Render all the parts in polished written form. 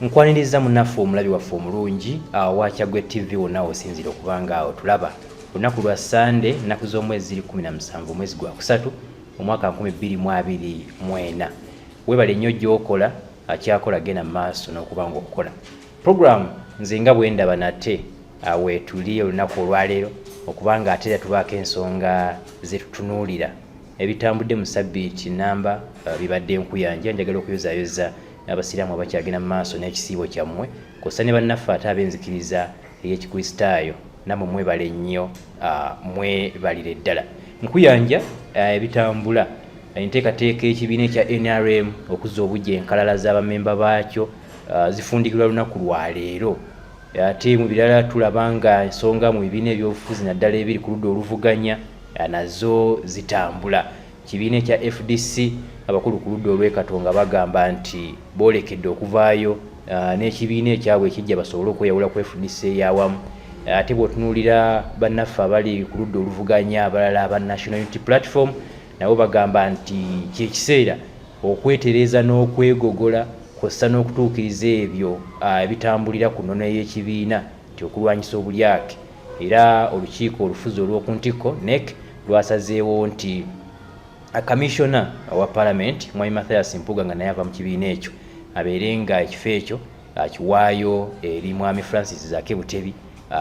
Nkwaniriza munnaffe omulabi waffe omulungi awa Kyaggwe TV wonna osinzira okuba nga otulaba. Lunaku lwa Sande, nnaku z'omwezi ziri 17 omwezi gwa kusatu omwaka 2024. Weebale nnyo gy'okola, akyakola genda mu maaso n'okuba ng'okola. Puroguramu nze nga bwe ndaba nate weetuli olunaku olwaleero okuba nga ate era tubaako ensonga ze tutunuulira. Ebitambudde mu ssabbiiti nnamba bibadde nkuyanja, njagala okuyozaayoza Abasiraamu abakyagenda mu maaso n'ekisiibo kyammwe kw'ossa ne bannaffe ate ab'enzikiriza ey'Ekikristaayo nammwe mwebale nnyo mwebalire ddala. Nkuyanja ebitambula enteekateeka ekibiina ekya nrm okuzza obuggya enkalala z'abamemba baakyo zifundikirwa lunaku lwa leero. Ate mu birala tulaba nga ensonga mu bibiina ebyobufuzi naddala ebiri ku ludda oluvuganya nazo zitambula. Kibiina ekya fdc abakulu ku ludda olw'e Katonga bagamba nti boolekedde okuvaayo n'ekibiina ekyabwe ekijja basobole okweyawula ku fdc ey'awamu. Ate bw'otunuulira bannaffe abali ku ludda oluvuganya abalala aba National Unity Platform nabo bagamba nti kye kiseera okwetereeza n'okwegogola kw'ossa n'okutuukiriza ebyo ebitambulira ku nnono ey'ekibiina nti okulwanyisa obulyake. Era olukiiko olufuzi olw'oku ntikko, NEC, lwasazeewo nti Kamissiona wa Palamenti Mwami Mathias Mpuuga nga naye ava mu kibiina ekyo abeere nga ekifo ekyo akiwaayo eri Mwami Francis Zaake Butebi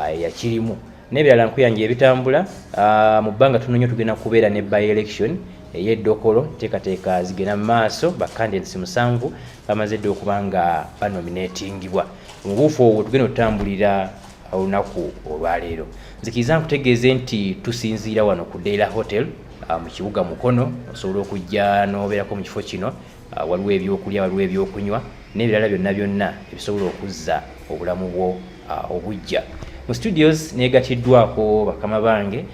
eyakirimu. N'ebirala nkuyanja ebitambula mu bbanga ttono nnyo tugenda kubeera ne by election ey'e Dokolo, enteekateeka zigenda mu maaso, ba candidates 7 bamaze dda okuba nga banominatingibwa. Mu buufu obwo tugenda otutambulira olunaku olwaleero. Nzikiriza nkutegeeze nti tusinziira wano ku Deila Hotel mu kibuga Mukono. Osobola okujja n'obeerako mu kifo kino, waliwo ebyokulya, waliwo ebyokunywa n'ebirala byonna byonna ebisobola okuzza obulamu bwo obuggya. Mu studios neegatiddwako bakama bange.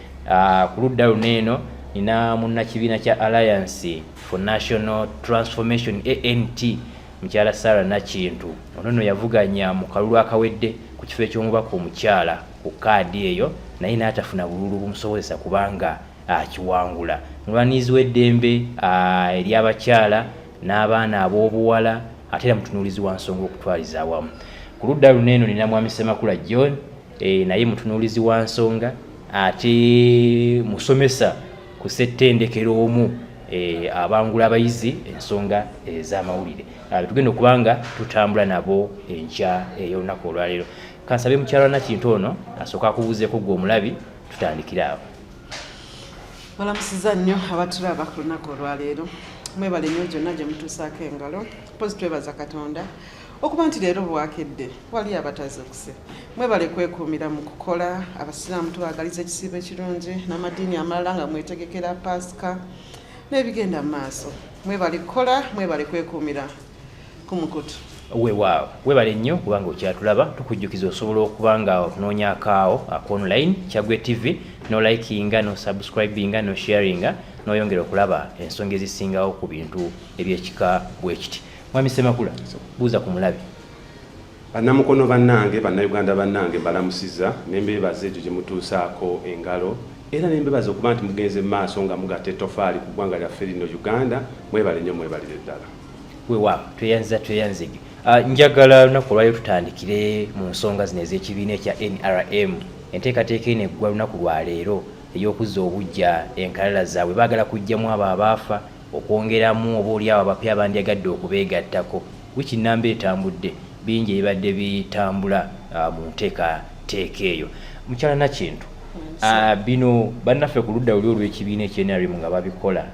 Ku ludda luno eno nina munnakibiina kya Alliance for National Transformation ANT Mukyala Sarah Nakintu. Ono nno yavuganya mu kalulu akawedde ku kifo eky'omubaka omukyala ku kaadi eyo naye n'atafuna bululu bumusobozesa kubanga akiwangula. Mulwanirizi w'eddembe ery'abakyala n'abaana ab'obuwala ate era mutunuulizi wa nsonga okutwaliza awamu. Ku ludda luno eno nina Mwami Ssemakula John, naye mutunuulizi wa nsonga ate musomesa ku ssettendekero omu abangula abayizi ensonga ez'amawulire. Tugenda okuba nga tutambula nabo enkya ey'olunaku olwaleero. Kansabe mukyala Nakintu ono asooka akubuuzeeko ggwe omulabi, tutandikire awo. Balamusiza nnyo abatulaba ku lunaku olwaleero, mwebale nnyo gyonna gye mutuusaako engalo. Mpozi twebaza Katonda okuba nti leero bwakedde wali abatazukuse. Mwebale kwekuumira mu kukola. Abasiraamu tubagaliza ekisiibo ekirungi n'amadiini amalala nga mwetegekera Paasika n'ebigenda mu maaso. Mwebale kukola, mwebale kwekuumira ku mukutu. Weewaawo, weebale nnyo kubanga okyatulaba. Tukujjukiza osobola okuba nga otunoonyaako awo aku online Kyaggwe TV n'olikinga, n'osubscribinga, n'osharinga n'oyongera okulaba ensonga ezisingawo ku bintu eby'ekika bwe kiti. Mwami Ssemakula, buuza ku mulabi. Bannamukono bannange, Bannayuganda bannange, mbalamusiza ne mbeebaza egyo gye mutuusaako engalo era ne mbeebaza okuba nti mugenze mu maaso nga mugatta ettofaali ku ggwanga lyaffe lino Uganda. Mwebale nnyo, mwebalire ddala. Weewaawo, tweyanziza tweyanzege. Njagala olunaku olwaleero tutandikire mu nsonga zino ez'ekibiina ekya nrm. Enteekateeka eno eggwa lunaku lwa leero ey'okuzza obuggya enkalala zaabwe. Baagala kuggyamu abo abaafa, okwongeramu oba oli awo abapya abandyagadde okubeegattako. Wiiki nnamba etambudde, bingi ebibadde bitambula mu nteekateeka eyo. Mukyala Nakintu, bino bannaffe ku ludda luli olw'ekibiina ekya nrm nga babikola,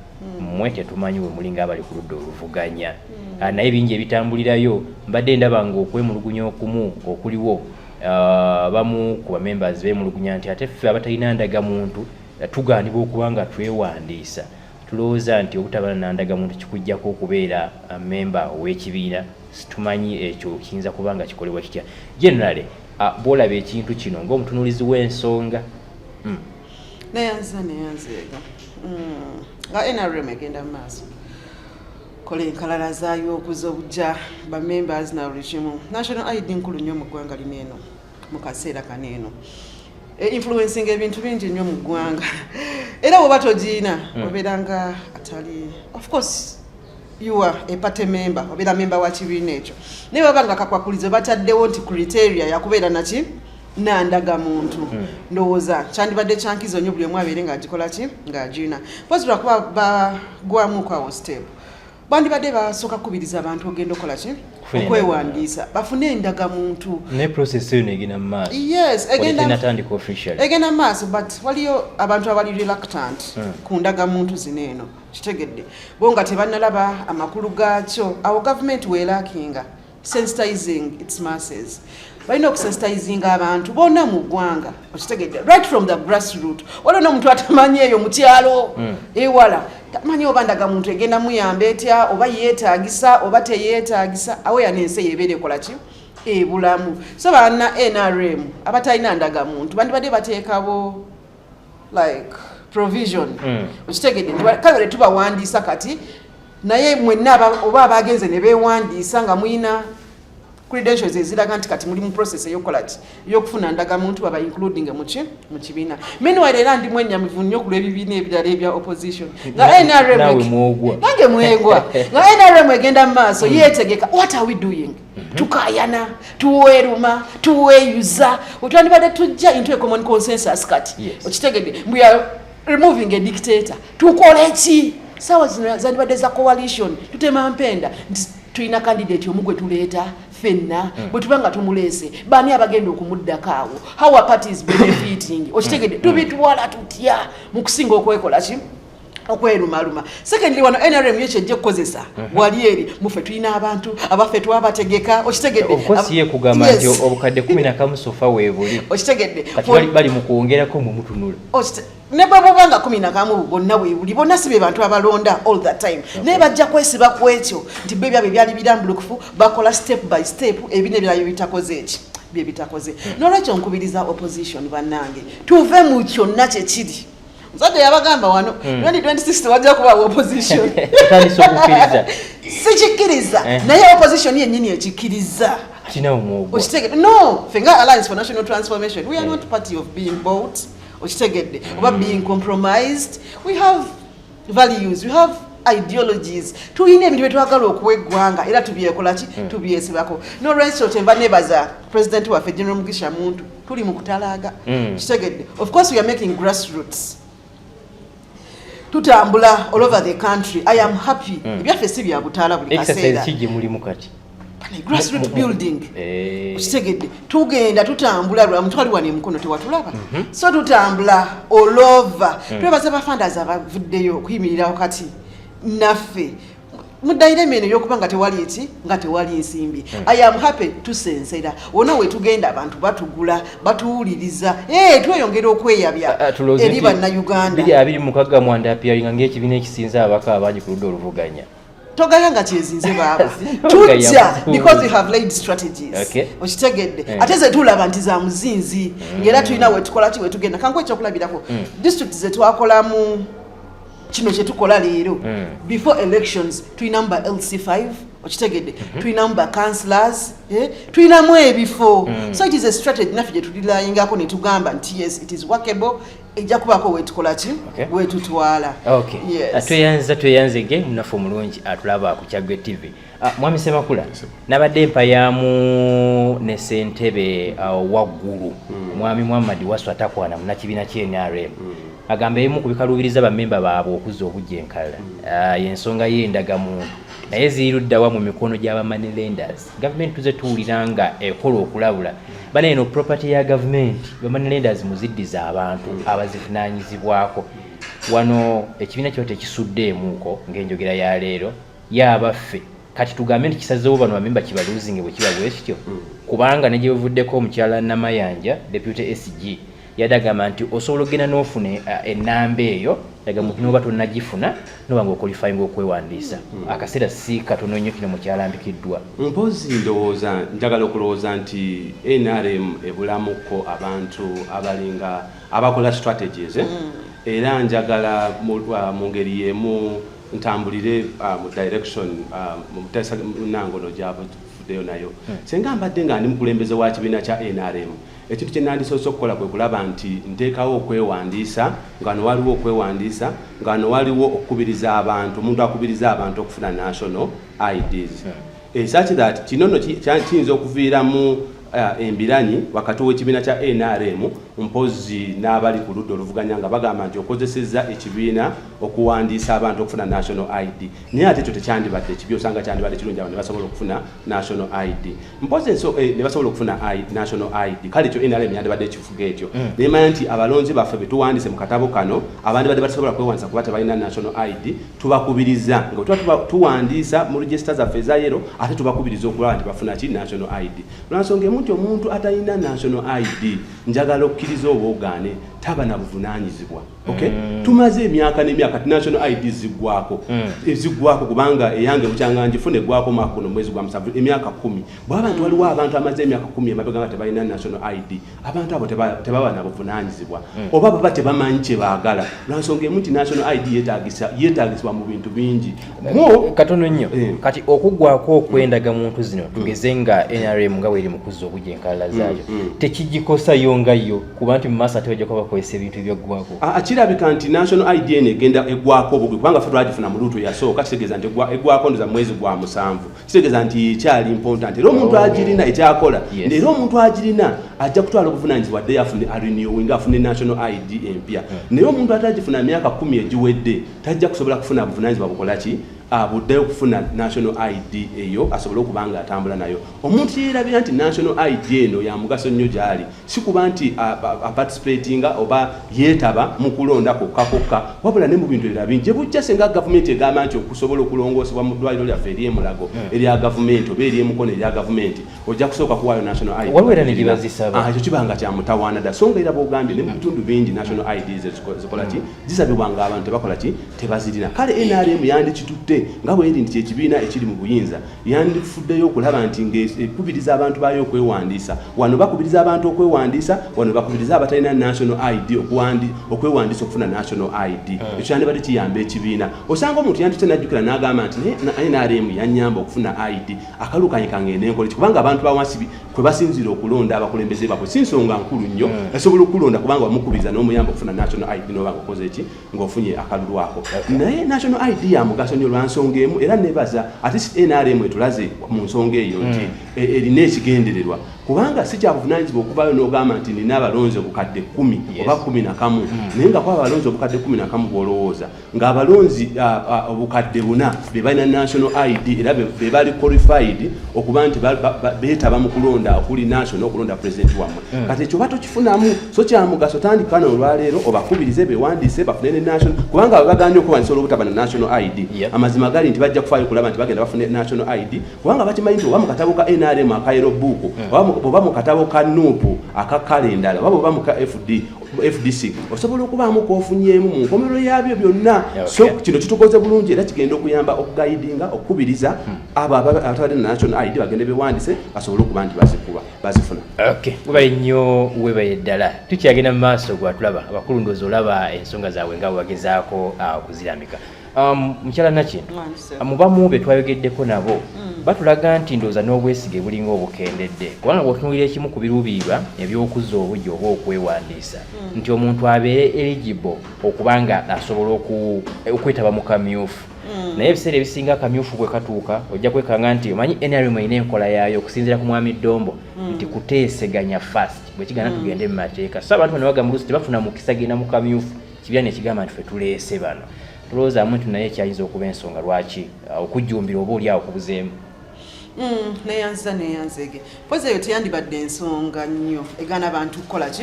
mmwe tetumanyi we muli ng'abali ku ludda oluvuganya. Naye bingi ebitambulirayo. Mbadde ndaba ng'okwemulugunya okumu okuliwo, abamu ku bamembers beemulugunya nti ate ffe abatalina ndagamuntu tugaanibwa okuba nga twewandiisa. Tulowooza nti obutaba na ndagamuntu kikuggyako okubeera memba ow'ekibiina. Situmanyi ekyo kiyinza kuba nga kikolebwa kitya. Generally, bw'olaba ekintu kino ng'omutunuulizi w'ensonga. Neyanziza neyanzeega nga NRM egenda mu maaso kola enkalala zaayo okuza obujja ba members na buli kimu. National ID nkulu nnyo mu ggwanga lino eno mu kaseera kano eno. Influencing ebintu bingi nnyo mu ggwanga, era bw'oba togiina obeera nga atali, of course. You are a party member, obeera member wa kibiina ekyo. Naye baba nga kakwakulizo bataddewo nti criteria yakubeera naki nandagamuntu, ndowooza kyandibadde kyankizo nnyo buli omu abeere ng'agikola ki, ng'agirina. Pozi lwakuba bagwamuko awo step, bandibadde basooka kukubiriza abantu ogenda okola ki, Kufuna. Okwewandiisa bafune endagamuntu. Naye process eyo negenda mu maaso? Yes, egenda. Tenatandika officially? Egenda mu maaso, but waliyo abantu abali reluctant ku ndagamuntu zino eno, kitegedde, bo nga tebannalaba amakulu gaakyo. Awo gavumenti weelackinga sensitizing its masses. Balina okusensitizinga abantu bonna mu ggwanga, okitegedde, right from the grassroot. Waliwo n'omuntu atamanyi eyo mu kyalo ewala, tamanyi oba ndagamuntu egenda muyamba etya, oba yeetagisa oba teyeetagisa. Aweya n'ensi eyo ebeera ekola ki, ebulamu. So banna NRM abatalina ndagamuntu bandibadde bateekabo like provision, okitegedde, nti kale bwe tubawandiisa kati, naye mwenna oba abagenze ne beewandiisa nga muyina credentials eziraga nti kati muli mu process eyokukola ki, ey'okufuna ndagamuntu, baba including muki, mu kibiina. Meanwhile, era ndi mwennyamivu nnyo ku lw'ebibiina ebirala ebya opposition nga NRM Naawe mwogwa. Nange mwegwa nga NRM egenda mu maaso yeetegeka. What are we doing? Tukayana, tuweeruma, tuweeyuza. Otwandibadde tujja into a common consensus kati. Okitegedde, we are removing a dictator, tukole ki? Saawa zino zandibadde za coalition, tutema mpenda nti tulina candidate omu gwe tuleeta ffenna. Bwe tuba nga tumuleese, baani abagenda okumuddako awo? How are parties benefiting? Okitegedde, tubitwala tutya mu kusinga okwekola ki, okwerumaluma? Secondly, wano NRM yo kyejja okukozesa wali eri muffe tulina abantu abaffe twabategeka, okitegedde. Of course, ye kugamba nti obukadde 11 so far weebuli. Okitegedde. Kati bali mu kwongerako, mwe mutunula. Ne bwe buba nga 11 bonna bwebuli, bonna si be bantu abalonda all the time, naye bajja kwesiba ku ekyo nti bo ebyabwe byali birambulukufu, bakola step by step. Ebina ebirala bye bitakoze eki, bye bitakoze. Nolwekyo nkubiriza opposition bannange, tuve mu kyonna kyekiri. Omusajja yabagamba wano 2026 tewajja kubaawo opposition. Otandise okukkiriza? Sikikkiriza, naye opposition yennyini ekikkiriza. Ati nawe mwogwa. Okitegedde? No, ffe nga Alliance for National Transformation, we are not party of being bought, okitegedde, oba being compromised. We have values, we have ideologies, tulina ebintu byetwagala okuwa eggwanga era tubyekola ki, tubyesibako. Nolwekyo kyenva nebaza president waffe, General Mugisha Muntu. Tuli mu kutalaaga, kitegedde. Of course we are making grassroots, tutambula all over the country. I am happy. Ebyaffe si bya butaala buli Exercise kaseera. ki gye mulimu kati? Grassroot building. Okitegedde, tugenda tutambula lwa mutwali wano emukono tewatulaba, so tutambula all over. Twebaza bafunders abavuddeyo okuyimirirawo kati naffe mu dilemma eno ey'okuba nga tewali ki, nga tewali nsimbi. I am happy, tusensera wonna wetugenda, abantu batugula, batuwuliriza. Eh, tweyongera okweyabya Ah, tulowooze eri nti bannayuganda. 2026 mwanda appearinga ng'ekibiina ekisinza ababaka abangi ku ludda oluvuganya. Togaya nga kyezinze baaba. Togaya. Tujja because we have laid strategies. Okitegedde? Ate ze tulaba nti za muzinzi, ng'era tulina wetukola ki, wetugenda. Kanku ekyokulabirako, district zetwakolamu kino kyetukola leero, before elections tulinamu ba LC5, okitegedde, tulinamu ba councillors, eh, tulinamu ebifo. So it is a strategy naffe gye tulilayingako ne tugamba nti yes, it is workable, ejja kubaako wetukola ki, wetutwala. Yes. Tweyanza, tweyanzege munaffe omulungi atulaba ku Kyaggwe TV. Ah, mwami Semakula, nabadde mpayamu ne ssentebe waggulu, mwami Muhammad Waswa Takwana, munakibiina ky'NRM, agamba ebimu ku bikaluubiriza bammemba baabwe okuzza obujja enkalala, ah, y'ensonga y'endagamuntu. Naye ziri luddawa mu mikono gy'aba money lenders? Gavumenti tuze tuwulira nga ekola okulabula bana, eno property ya gavumenti, ba money lenders muziddiza abantu abazivunaanyizibwako. Wano ekibiina kiba tekisuddeemuuko ng'enjogera ya leero yaabaffe. Kati tugambe nti kisazeewo bano bamemba kibaluzinge bwe kiba bwe kityo, kubanga ne gye buvuddeko omukyala Namayanja, deputy SG, yadde agamba nti osobola okugenda n'ofuna ennamba eyo muntu noba tonnagifuna, noba nga oqualifyinga okwewandiisa. Akaseera si katono nnyo, kino mukyalambikiddwa. Mpozi ndowooza, njagala okulowooza nti NRM ebulamuko abantu abalinga abakola strategies, eh? Era njagala mu ngeri y'emu ntambulire mu direction mu muteesa munange ono gyavuddeyo. tuddeyo nayo. Senga mbadde nga ndi mukulembeze wa kibiina kya NRM, ekintu kye nandisoose okukola kwe kulaba nti nteekawo okwewandiisa, nga wano waliwo okwewandiisa, nga wano waliwo okukubiriza abantu, omuntu akubiriza abantu okufuna national IDs, such that kino nno kiyinza okuviiramu embiranyi wakati w'ekibiina kya NRM mpozi n'abali ku ludda oluvuganya, nga bagamba nti okozesezza ekibiina okuwandiisa abantu okufuna national ID. Naye ate ekyo tekyandibadde kibi, osanga kyandibadde kirungi abantu ne basobola okufuna national ID mpozi ne basobola okufuna national ID. Kale ekyo NRM yandibadde ekifuga etyo. Nemanya nti abalonzi baffe betuwandiise mu katabo kano, abandibadde batasobola kwewandiisa kuba tebalina national ID, tubakubiriza nga tuba tuwandiisa mu register zaffe eza yellow, ate tubakubiriza okulaba nti bafuna ki? National ID. Lwansonga emu nti omuntu atalina national ID, njagala okkiriza oba ogaane, taba na buvunaanyizibwa, okay? Tumaze emyaka n'emyaka ti national ID ziggwako. Ziggwako kubanga eyange bukyanga ngifuna eggwako omwaka guno mwezi gwa 7, emyaka 10. Bwaba nti waliwo abantu amaze emyaka 10 emabega nga tebalina national ID, abantu abo tebaba na buvunaanyizibwa. Oba baba tebamanyi kye baagala, lwansonga emu nti national ID yeetagisibwa mu bintu bingi. Katono nnyo. Kati okuggwako okw'endagamuntu zino, tugeze nga NRM nga bweri mu kuzza obujja enkalala zaayo, tekigikosayo nga yo kuba nti mu maaso ate bajja kuba bakozesa ebintu ebyaggwako? Kirabika nti national ID eno egenda eggwako obugwi, kubanga ffe twagifuna mu route eyasooka. Kitegeeza nti eggwako ndoza mwezi gwa 7, kitegeeza nti ekyali important era omuntu agirina ekyakola, era omuntu agirina ajja kutwala obuvunanyizibwa dde afune arenewing, afune national ID empya. Naye omuntu atagifuna emyaka 10 egiwedde tajja kusobola kufuna buvunanyizibwa bukolaki buddeyo okufuna national ID eyo asobole okuba nga atambula nayo. Omuntu yeerabira nti national ID eno ya mugaso nnyo gy'ali, si kuba nti aparticipatinga oba yeetaba mu kulonda kokka kokka, wabula ne mu bintu ebirala bingi. Gye bujja senga gavumenti egamba nti okusobola okulongoosebwa mu ddwaliro lyaffe ery'emulago erya gavumenti oba ery'emukono erya gavumenti, ojja kusooka kuwaayo national ID. Waliwo era ne gye bazisaba. Ekyo kibanga kya mutawaana dda. So nga era bwogambye, ne mu bitundu bingi national IDs zikola ki? Zisabibwa nga abantu tebakola ki? Tebazirina. Kale NRM yandikitutte nga bweri nti kyekibiina ekiri mu buyinza, yandifuddeyo okulaba nti ng'ekubiriza abantu baayo okwewandiisa. Wano bakubiriza abantu okwewandiisa, wano bakubiriza abatalina national ID okwewandiisa okufuna national ID. Ekyo kyandibadde kiyamba ekibiina. Osanga omuntu yanditute najjukira n'agamba nti naye NRM yanyamba okufuna ID, akalulu kange kangende nkole ki? Kubanga abantu bawansi kwe basinziira okulonda abakulembeze baabwe si nsonga nkulu nnyo. Esobola okulonda kubanga wamukubiriza n'omuyamba okufuna national ID, noba nga okoze ki? Ng'ofunye akalulu ako. Naye national ID ya mugaso nnyo lwa nsonga emu, era nebaza ate si NRM etulaze mu nsonga eyo nti erina ekigendererwa, kubanga si kyabuvunanyizibwa okuvaayo n'ogamba nti nina abalonzi obukadde 10 oba 11, naye nga kuba abalonzi obukadde 11 bw'olowooza ng'abalonzi obukadde 4 be balina national ID era be bali qualified okuba nti beetaba mu kulonda okuli national, okulonda president wammwe. Kati ekyo oba tokifunamu, so kyamugaso tandika olwaleero obakubirize bewandiise bafune ne national, kubanga bwe baganye okwewandiisa olw'obutaba na national ID, amazima gali nti bajja kufaayo okulaba nti bagenda bafune national ID, kubanga bakimanyi nti oba mu katabo ka NRM aka yellow book, oba mu katabo ka NUP aka kale endala, oba bwoba mu ka FDC, osobola okubaamu kofunyeemu mu nkomerero yaabyo byonna. So kino kitukoze bulungi era kigenda okuyamba okuguidinga, okukubiriza abo abatabadde na national ID bagende bewandise basobole okuba nti bazikuba bazifuna. Okay, webale nnyo, webale ddala. Tukyagenda mu maaso. Gwatulaba abakulu, ndowooza olaba ensonga zaabwe nga bwe bagezaako okuziramika. Mukyala Nakintu, mu bamu be twayogeddeko nabo batulaga nti ndowooza n'obwesige bulinga obukendedde, kubanga bw'otunuulira ekimu ku biruubirirwa eby'okuzza obujja oba okwewandiisa, nti omuntu abeere eligible okuba nga asobola okwetaba mu kamyufu. Naye ebiseera ebisinga akamyufu bwe katuuka, ojja kwekanga nti omanyi NRM erina enkola yaayo okusinziira ku mwami Dombo nti kuteeseganya first, bwe kigana tugende mu mateeka. So abantu bano bagamba oluusi tebafuna mukisa genda mu kamyufu, kibiina nekigamba nti fe tuleese bano. Tulowoozaamu nti naye kyayinza okuba ensonga lwaki okujjumbira oba oli awo kubuzeemu. Neyanziza, neyanzege. Mpozi eyo teyandibadde ensonga nnyo egaana bantu kukola ki?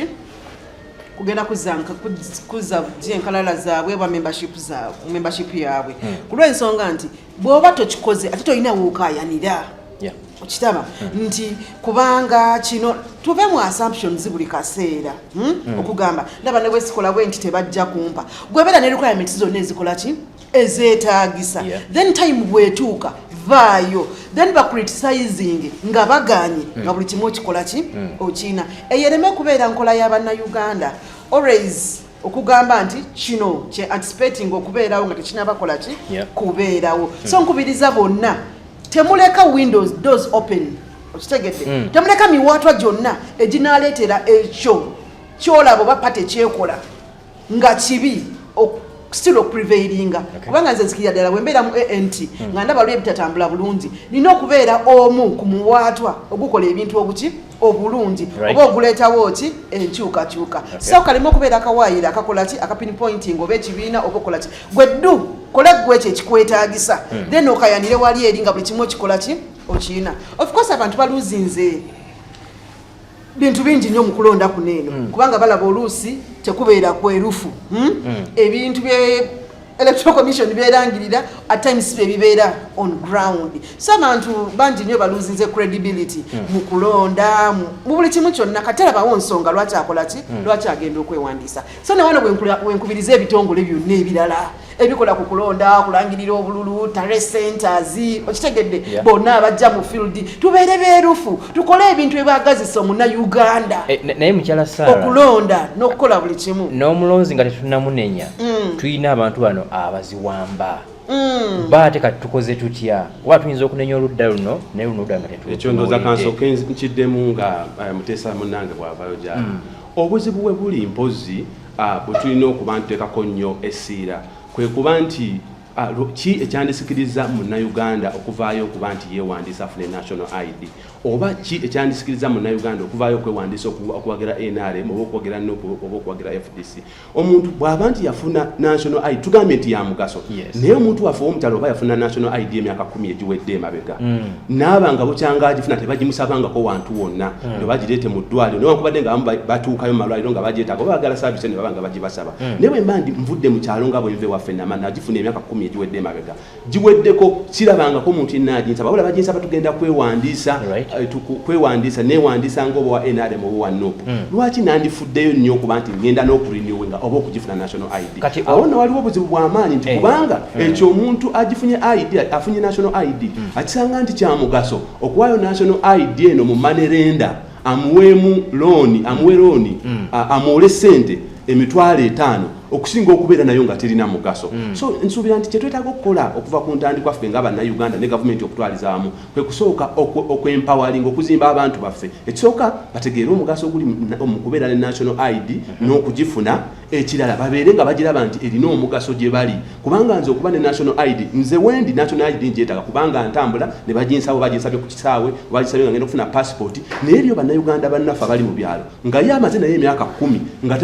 Kugenda kuzza enkalala zaabwe oba membership zaabwe, membership yaabwe, ku lw'ensonga nti bw'oba tokikoze ate tolina wuukaayanira. Okitaba nti kubanga kino tuve mu assumptions buli kaseera, Okugamba ndaba ne bwesikola bwe nti tebajja kumpa, gwebeera ne requirements zonna ezikola ki? Ezeetaagisa. Then time bwetuuka vaayo, then bacriticizing nga baganye nga buli kimu okikola ki? Okiina. Eyo ereme kubeera nkola y'abannayuganda always okugamba nti kino kye anticipating okubeerawo nga tekinabakola ki? Kubeerawo. So nkubiriza bonna. Temuleka windows, doors open, okitegedde? Temuleka miwaatwa gyonna eginaaleetera ekyo kyolaba oba party kyekola nga kibi still okuprevailinga. Kubanga nze nzikirira ddala, bwe mbeera mu ant nga ndaba lwe ebitatambula bulungi, nina okubeera omu ku muwaatwa ogukola ebintu obuki obulungi oba oguleetawo ki enkyukakyuka. So kaleme okubeera akawaayiro akakola ki, akapinpointing oba ekibiina oba okola ki. Gwe ddu kola gwe ekyo ekikwetaagisa, then okayanire wali eri nga buli kimu okikola ki okiyina. Of course abantu baluzinze bintu bingi nnyo mu kulonda kuno eno, kubanga balaba oluusi tekubeera kwerufu, Ebintu bye Electoral Commission byerangirira at times bye bibeera on ground. So abantu bangi nnyo baluzinze credibility mu kulonda, mu buli kimu kyonna. Kati terabawo nsonga lwaki akola ki, lwaki agenda okwewandiisa. So ne wano bwenkubiriza ebitongole byonna ebirala ebikola ku kulonda, kulangirira obululu, tally centers, okitegedde? Bonna abajja mu field, tubeere beerufu, tukole ebintu ebyagazisa omunnayuganda Eh, naye mukyala Sara, okulonda n'okukola buli kimu. N'omulonzi nga tetunamunenya, tulina abantu bano abaziwamba. Ba ate kati tukoze tutya? Kuba tuyinza okunenya oludda luno, naye luno oludda nga Ekyo ndowooza tetutunuulidde. Kansooke nkiddemu nga Muteesa munnange bw'avaayo gyali. Obuzibu bwe buli mpozi bwe tulina okuba ntuteekako nnyo essiira kwe kuba nti ki ekyandisikiriza munnayuganda okuvaayo okuba nti yeewandiisa afune national ID, oba ki ekyandisikiriza munnayuganda okuvaayo okwewandiisa okuwagira NRM oba okuwagira NUP oba okuwagira FDC? Omuntu bw'aba nti yafuna national ID, tugambye nti ya mugaso, naye omuntu waffe ow'omukyalo oba yafuna national ID emyaka 10 egiwedde emabega, naaba nga bukyanga agifuna, tebagimusabangako wantu wonna, ne bagireete mu ddwaliro, newankubadde nga abamu batuukayo mu malwaliro nga bagyetaaga oba bagala service, ne baba nga bagibasaba. Naye bwe mba ndi nvudde mu kyalo nga bwenva ewaffe nama nagifuna emyaka 10 egiwedde emabega giweddeko, kirabangako omuntu yenna aginsaba, wabula baginsaba tugenda kwewandiisa, kwewandiisa, newandiisa nga oba wa NRM oba wa NUP. Lwaki nandifuddeyo nnyo okuba nti ngenda n'okurenewinga oba okugifuna national ID? Awo nno waliwo obuzibu bw'amaanyi nti kubanga ekyo omuntu agifunye ID, afunye national ID, akisanga nti kya mugaso okuwaayo national ID eno mu money lender amuweemu looni, amuwe looni, amuwole sente 50,000, okusinga okubeera nayo nga terina mugaso. So nsuubira nti kyetwetaaga okukola okuva ku ntandikwa ffe nga bannayuganda ne gavumenti okutwaliza wamu kwe kusooka okwempoweringa, okuzimba abantu baffe. Ekisooka, bategeere omugaso oguli mu kubeera ne national ID n'okugifuna. Ekirala, babeere nga bagiraba nti erina omugaso gye bali, kubanga nze okuba ne national ID, nze wendi national ID ngyetaaga kubanga ntambula ne baginsaba, baginsabye ku kisaawe, bagisabye nga ngenda okufuna passport. Naye eriyo bannayuganda bannaffe abali mu byalo nga ye amaze naye emyaka 10 nga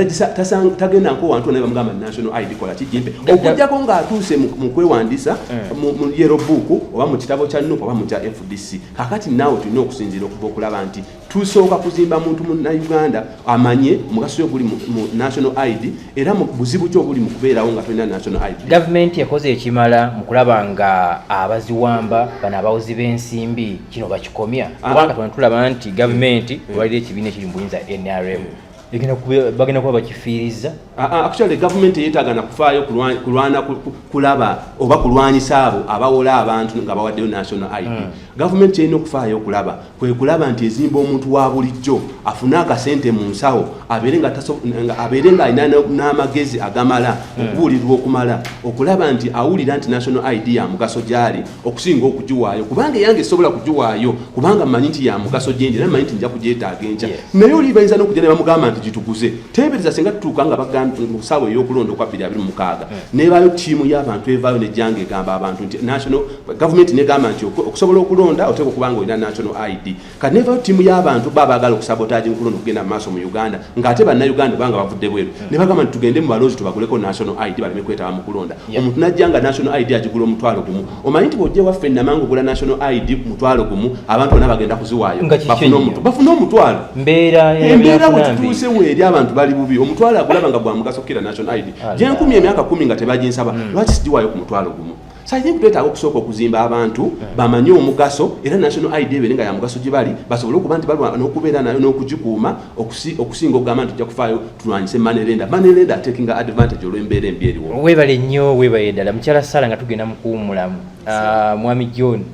tagenda nko wantu, naye bamugamba national ID kola kijimpe, okuggyako ng'atuuse mu kwewandiisa mu yellow book oba mu kitabo kya NUP oba mu kya FDC. Kakati naawe tulina okusinziira okuva okulaba nti tusooka kuzimba muntu munnayuganda amanye omugaso oguli mu national ID era mu buzibu ki obuli mu kubeerawo nga tolina national ID. Gavumenti ekoze ekimala mu kulaba nga abaziwamba bano abawozi b'ensimbi kino bakikomya? Kubanga twana tulaba nti gavumenti walira ekibiina ekiri mu buyinza NRM bagenda kuba bakifiiriza. Actually gavumenti yeetaaga nakufaayo kulwana kulaba oba kulwanyisa abo abawola abantu nga bawaddeyo national ID. Gavumenti erina okufaayo okulaba kwe kulaba nti ezimba omuntu wa bulijjo afune akasente mu nsawo, abeere nga abeere ng'alina n'amagezi agamala, okubuulirwa okumala okulaba nti awulira nti national ID ya mugaso gy'ali okusinga okugiwaayo, kubanga eyange esobola kugiwaayo kubanga mmanyi nti ya mugaso gyendi era mmanyi nti nja kugyetaaga enkya. Naye oli bayinza n'okujja ne bamugamba nti gituguze. Teebereza singa tutuuka nga bagamba mu ssaawa ey'okulonda okwa 2026 nebaayo ttiimu y'abantu evaayo nejjanga egamba abantu nti national gavumenti negamba nti okusobola okulonda oteeka okuba nga olina national ID. Kati nevayo ttiimu y'abantu ba baagala okusabotage mu kulonda okugenda mu maaso mu Uganda, ng'ate bannayuganda banga bavudde bweru, ne bagamba nti tugende mu balonzi tubaguleko national ID baleme kwetaba mu kulonda. Omuntu najja nga national ID agigula 10,000. Omanyi nti bw'ojja ewaffe Namanga ogula national ID 10,000, abantu bonna bagenda kuziwaayo Nga kiki bafune ennyo? Bafune 10,000. Mbeera Embeera bwe y'ebyenfuna mbi. tutuuse weeri, abantu bali bubi, 10,000 agulaba nga gwa mugaso kukira national ID. Allah. Gyenkumi emyaka 10 nga tebaginsaba, lwaki sigiwaayo ku 10,000? So I think twetaaga okusooka okuzimba abantu bamanye omugaso, era national ID ebeere nga ya mugaso gye bali, basobole okuba nti balwa n'okubeera nayo n'okugikuuma, okusinga okugamba nti tujja kufaayo tulwanyise money lender. Money lender taking advantage olw'embeera embi eriwo. Weebale nnyo, weebale ddala mukyala Sara. Nga tugenda mu kuwummulamu, mwami John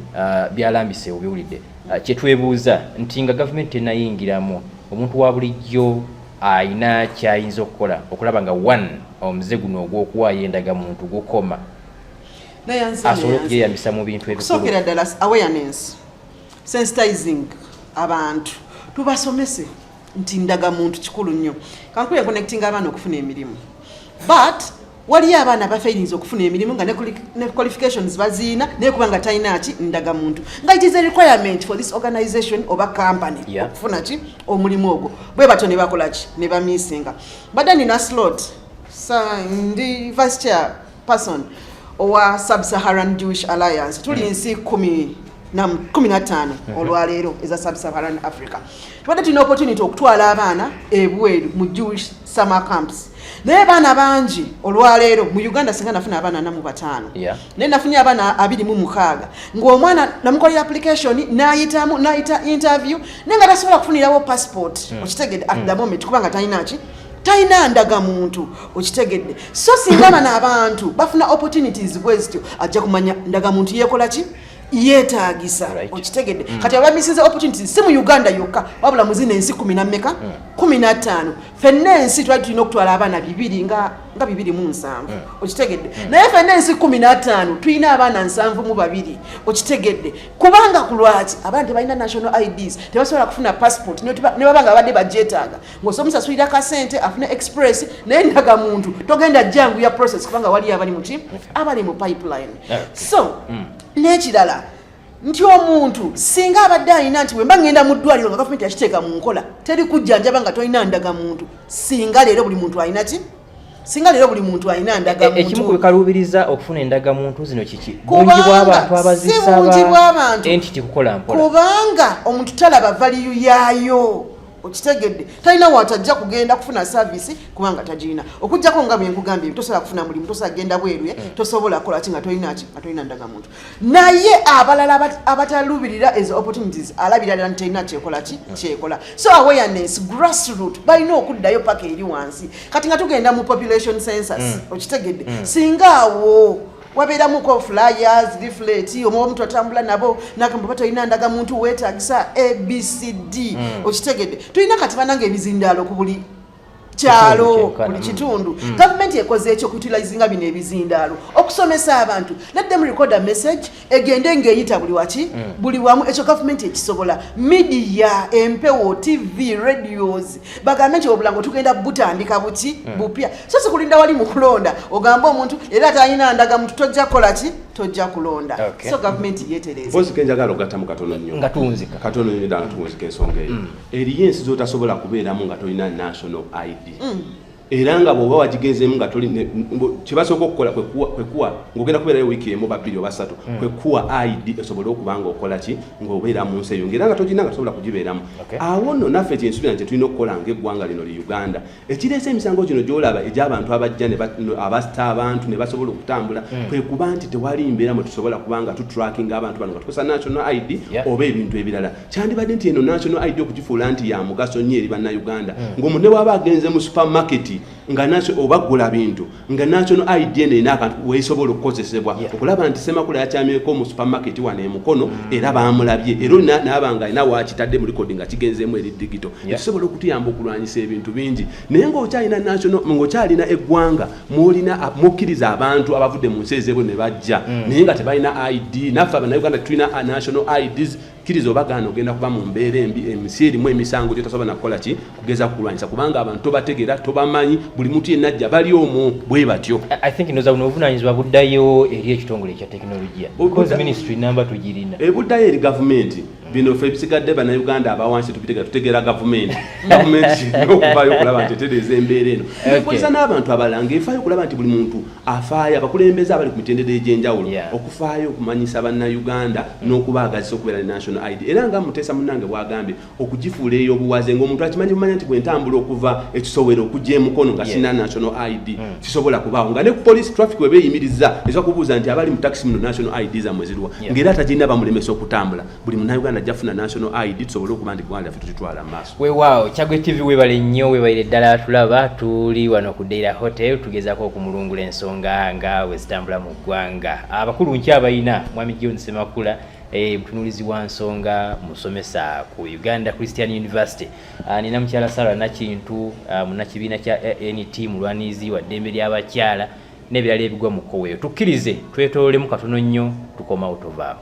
byalambise obiwulidde. Kyetwebuuza nti nga gavumenti tenayingiramu, omuntu wa bulijjo ayina kyayinza okukola okulaba nga one omuze guno ogw'okuwaayo endagamuntu gukoma? Asobole okugyeyambisa mu bintu ebikulu. Okusookera ddala, awareness, sensitizing abantu, tubasomese nti ndagamuntu kikulu nnyo. Kankule connecting abaana okufuna emirimu, but waliyo abaana abafairinze okufuna emirimu nga ne qualifications baziina, naye kuba nga talina ki? Ndagamuntu, nga it is a requirement for this organization oba company okufuna ki? Omulimu ogwo. Bwe batyo ne bakola ki? Ne bamisinga. Badde nina slot sa, ndi vice chair person owa Sub-Saharan Jewish Alliance. Tuli nsi 15 olwaleero eza Sub-Saharan Africa. Tubadde tulina opportunity okutwala abaana ebweru mu Jewish summer camps, naye baana bangi olwaleero mu Uganda. Singa nafuna abaana 45, naye nafunye abaana 26, ng'omwana namukolera application n'ayitamu, n'ayita interview, naye nga tasobola kufunirawo passport. Okitegedde? At the moment, kubanga talina ki? Talina ndagamuntu. Okitegedde? So singa bano abantu bafuna opportunities bwe zityo, ajja kumanya ndagamuntu yeekola ki? Yeetagisa. Okitegedde? Kati abamisinze opportunities si mu Uganda yokka, wabula mu zino ensi kumi nammeka? 15. Ffenna ensi twali tulina okutwala abaana bibiri nga 270. Okitegedde? Naye ffenna ensi 15 tulina abaana 72. Okitegedde? Kubanga ku lwaki? Abaana tebalina national IDs, tebasobola kufuna passport. Ne baba nga babadde bagyetaaga, ng'osobola omusasulira kasente afune express, naye ndagamuntu togenda jangu ya process, kubanga waliyo abali muki? Abali mu pipeline. So n'ekirala nti omuntu singa abadde alina nti bwemba ngenda mu ddwaliro, nga gavumenti yakiteeka mu nkola, teri kujjanjaba nga tolina ndagamuntu. Singa leero buli muntu alina ki? Singa leero buli muntu alina Ekimu ku ndagamuntu. bikaluubiriza okufuna endagamuntu zino kiki? Bungi Kubanga bw'abantu si bungi bw'abantu. Entity kukola mpola. Kubanga omuntu talaba value yaayo. Okitegedde? Talina watajja kugenda kufuna service kubanga tagirina, okugjako nga byenkugambye, tosobola kufuna mulimu, tosobola kugenda bweru, tosobola kukola ki nga tolina ki? Nga tolina ndagamuntu. Naye abalala abatalubirira ezo opportunities, alabira ddala nti talina kyekola ki? Kyekola. So awareness, grassroot, balina okuddayo paka eri wansi. Kati nga tugenda mu population census, okitegedde? Singa awo wabeeramuko flyers, leaflet, omuba omuntu atambula nabo nagamba oba tolina ndagamuntu weetagisa ABCD. Okitegedde? Tulina kati bananga ebizindaalo ku buli kyalo, kyenkana, buli kitundu. Gavumenti ekoze ekyo okutilizinga bino ebizindaalo okusomesa abantu. Let them record a message, egende ng'eyita buli waki, buli wamu. Ekyo gavumenti ekisobola. Media, empewo, TV, radios, bagambe nti obulango tugenda butandika buki? Bupya. So sikulinda wali mu kulonda ogambe omuntu era atalina ndagamuntu tojja kukola ki? Tojja kulonda. So gavumenti yeetereze. Mpozi kenjagala ogattamu katono nnyo. Nga tuwunzika. Katono nnyo ddala, tuwunzika ensonga eyo. Eriyo ensi z'otasobola kubeeramu nga tolina national ID, era nga bw'oba wagigenzeemu nga toli kyebasooka okukola kwekuwa ng'ogenda kubeerayo wiiki emu oba 2 oba 3, kwekuwa ID esobole okuba nga okola ki? Ng'obeera mu nsi eyo, ng'era nga togirina nga tosobola kugibeeramu. Awo nno naffe kyensuubira nti tulina okukola ng'eggwanga lino li Uganda, ekireese emisango gino gy'olaba egy'abantu abajja ne abasta abantu ne basobola okutambula, kwe kuba nti tewali mbeera mwe tusobola kuba nga tutrackinga abantu bano nga tukozesa national ID oba ebintu ebirala. Kyandibadde nti eno national ID okugifuula nti ya mugaso nnyo eri Bannayuganda, ng'omuntu ne bw'aba agenze mu supermarket nga oba gula bintu, nga national ID eno erina akantu weesobola okukozesebwa okulaba nti Semakula yakyamyeko mu supermarket wano emukono, era bamulabye, era olina naaba nga alina wakitadde mu record nga kigenzeemu eri digital. Ekisobola okutuyamba okulwanyisa ebintu bingi. Naye ng'okyalina national, ng'okyalina eggwanga mwolina mukkiriza abantu abavudde mu nsi ez'ebweru ne bajja, naye nga tebalina ID, naffe Abannayuganda tulina national IDs, kkiriza oba gaana, ogenda kuba mu mbeera embi. Ensi erimu emisango gyotasobola nakukola ki? Kugeza kulwanyisa, kubanga abantu tobategeera, tobamanyi. Buli muntu yenna ajja bali omwo bwe batyo. I think ndoza buno obuvunaanyizibwa buddayo eri ekitongole ekya tekinologiya, because ministry namba tugirina. Ebuddayo eri gavumenti. Bino ffe ebisigadde Bannayuganda abawansi tubitegeera, tutegeera gavumenti. Gavumenti kirina okuvaayo okulaba nti etereeza embeera eno, ekozesa n'abantu abalala, ng'efaayo okulaba nti buli muntu afaayo, abakulembeze abali ku mitendera egy'enjawulo okufaayo okumanyisa Bannayuganda n'okubaagazisa okubeera ne national ID. Era nga Muteesa munnange bw'agambye, okugifuula ey'obuwaze, ng'omuntu akimanyi bumanya nti bwe ntambula okuva ekisowero okujja emukono nga sirina national ID, kisobola kubaawo nga ne ku police traffic we beeyimiriza eza kubuuza nti abali mu taxi muno national ID zammwe ziruwa? Ng'era atagirina bamulemesa okutambula. Buli Munnayuganda ajja kufuna national ID, tusobole okuba nti eggwanga lyaffe tutitwala mu maaso. Weewaawo, Kyagwe TV, weebale nnyo, weebalire ddala. Tulaba tuli wano ku Deira Hotel, tugezaako okumulungula ensonga nga bwe zitambula mu ggwanga. Abakulu nkyabayina Mwami John Semakula, mutunuulizi wa nsonga, musomesa ku Uganda Christian University. Nina mukyala Sarah Nakintu, munnakibiina kya ANT, mulwanirizi wa ddembe ly'abakyala. N'ebirala ebigwa mu kkowe eyo. Tukkirize twetoololemu katono nnyo, tukomawo, tovaawo.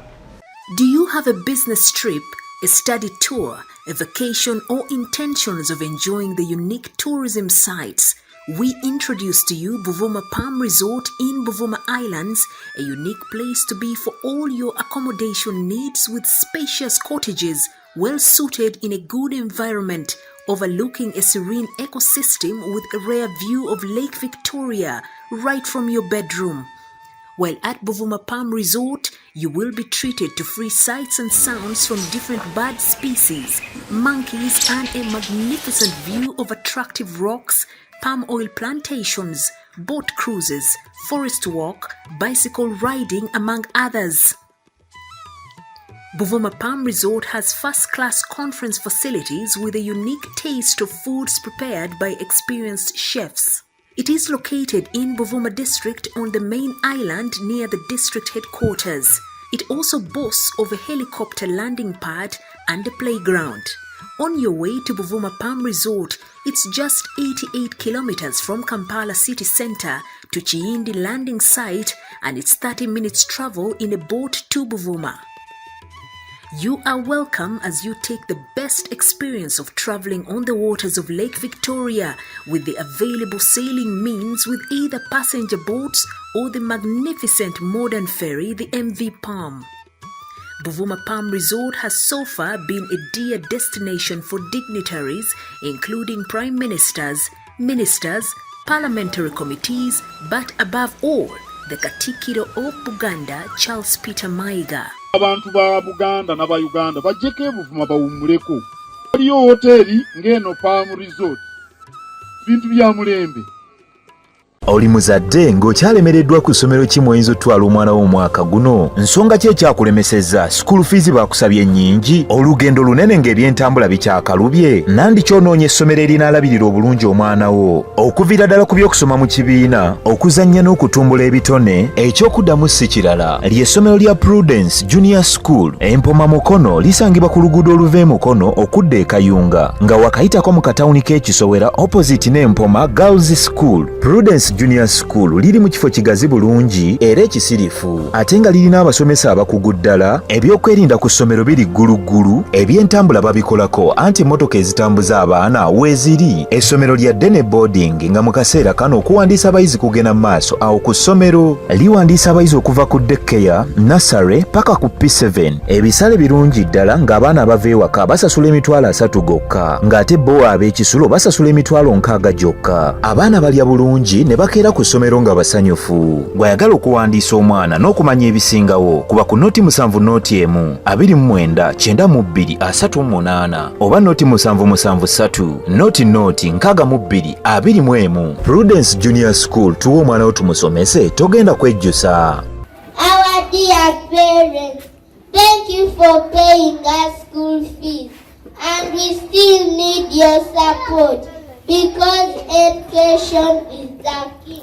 Do you have a business trip, a study tour, a vacation, or intentions of enjoying the unique tourism sites? We introduce to you Buvuma Palm Resort in Buvuma Islands, a unique place to be for all your accommodation needs with spacious cottages well suited in a good environment overlooking a serene ecosystem with a rare view of Lake Victoria right from your bedroom. While at Buvuma Palm Resort, you will be treated to free sights and sounds from different bird species, monkeys, and a magnificent view of attractive rocks, palm oil plantations, boat cruises, forest walk, bicycle riding, among others. Buvuma Palm Resort has first class conference facilities with a unique taste of foods prepared by experienced chefs. It is located in Buvuma district on the main island near the district headquarters. It also boasts of a helicopter landing pad and a playground. On your way to Buvuma Palm Resort, it's just 88 kilometers from Kampala city center to Kiyindi landing site, and it's 30 minutes travel in a boat to Buvuma. You are welcome as you take the best experience of traveling on the waters of Lake Victoria with the available sailing means with either passenger boats or the magnificent modern ferry, the MV Palm. Buvuma Palm Resort has so far been a dear destination for dignitaries, including prime ministers, ministers, parliamentary committees, but above all, the Katikiro of Buganda, Charles Peter Mayiga. Abantu ba Buganda n'Abayuganda bajjeko ebuvuma bawummuleko. Waliyo woteeri ng'eno Palm Resort, bintu bya mulembe. Oli muzadde ng'okyalemereddwa ku ssomero ki mw'oyinza otwala omwana wo omwaka guno? Nsonga ki ekyakulemesezza? School fees baakusabye nnyingi, olugendo lunene ng'ebyentambula bikyakalubye? Nandi kyonoonya essomero erinaalabirira obulungi omwana wo okuviira ddala ku by'okusoma mu kibiina, okuzannya n'okutumbula ebitone? Ekyokuddamu si kirala, ly'essomero lya Prudence Junior School, Empoma Mukono. Lisangibwa ku luguudo oluva e Mukono okudda e Kayunga nga wakayitako mu katawuni k'Ekisowera, opposite n'Empoma Girls School. Prudence Junior School liri mu kifo kigazi bulungi era ekisirifu, ate nga lirina abasomesa abakugu ddala. Ebyokwerinda ku ssomero biri gguluggulu, ebyentambula babikolako anti emmotoka ezitambuza abaana weeziri. Essomero lya day ne boarding, nga mu kaseera kano okuwandiisa abayizi kugenda mu maaso awo ku ssomero. Liwandiisa abayizi okuva ku daycare, nursery paka ku P7. Ebisale birungi ddala, ng'abaana abava ewaka basasula 30,000 gokka, ng'ate bo ab'ekisulo basasula 60,000 gyokka. Abaana balya bulungi ne bakeera ku ssomero nga basanyufu. Bw'ayagala okuwandiisa omwana n'okumanya ebisingawo, kuba ku 070 01 29 92 38 oba 077 3 00 62 21. Prudence Junior School, tuwe omwana wo tumusomese, togenda kwejjusa. Our dear parents, thank you for paying us school fees. And we still need your support because education is the key.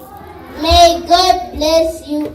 May God bless you.